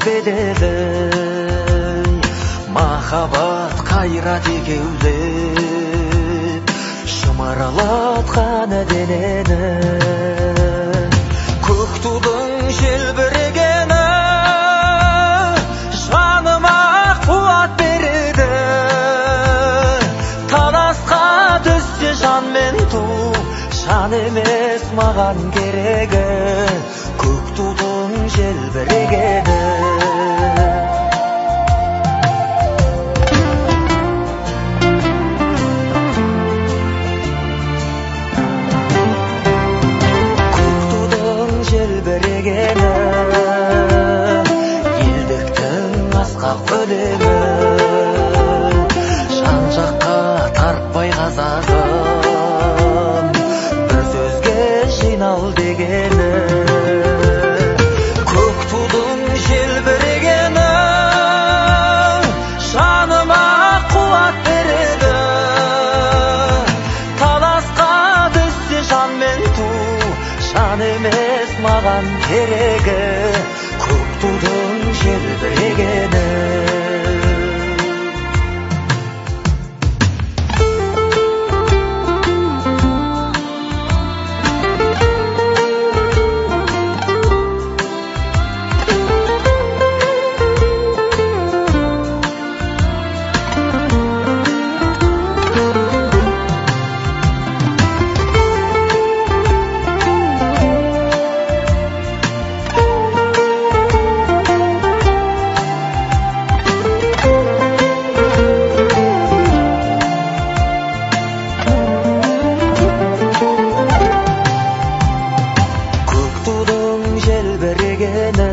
беделі, махаббат қайрат екеулеп, шымыралатқан денені. Көк тудың желбірегені жаныма қуат береді. Таласқа түссе жан мен ту, жан емес маған керегі, көк тудың желбірегені. Көк тудың желбірегені, елдіктің асқақ өлеңі, жан жаққа тартпай қазағым, бір сөзге жинал дегені. Көк тудың желбірегені жаныма қуат береді. Таласқа түссе жан мен ту, жан емес маған керегі, көк тудың желбірегені. Көк тудың желбірегені,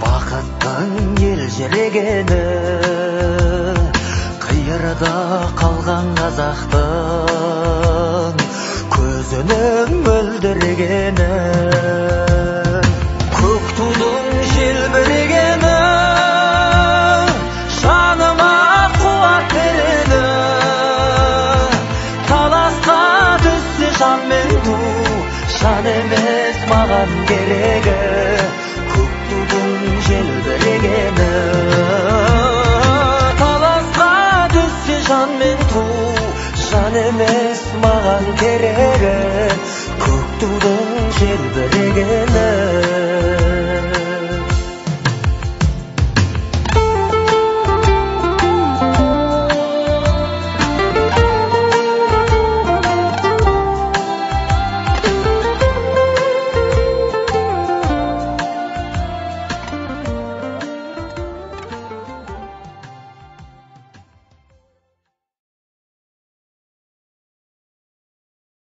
бақыттың елжірегені, қиырда қалған қазақтың көзінің мөлдірегені. Көк тудың желбірегені жаныма қуат береді. Таласқа түссе жан мен ту, жан емес маған керегі, көк тудың желбірегені. Таласқа түссе жан мен ту, жан емес маған керегі, көк тудың желбірегені.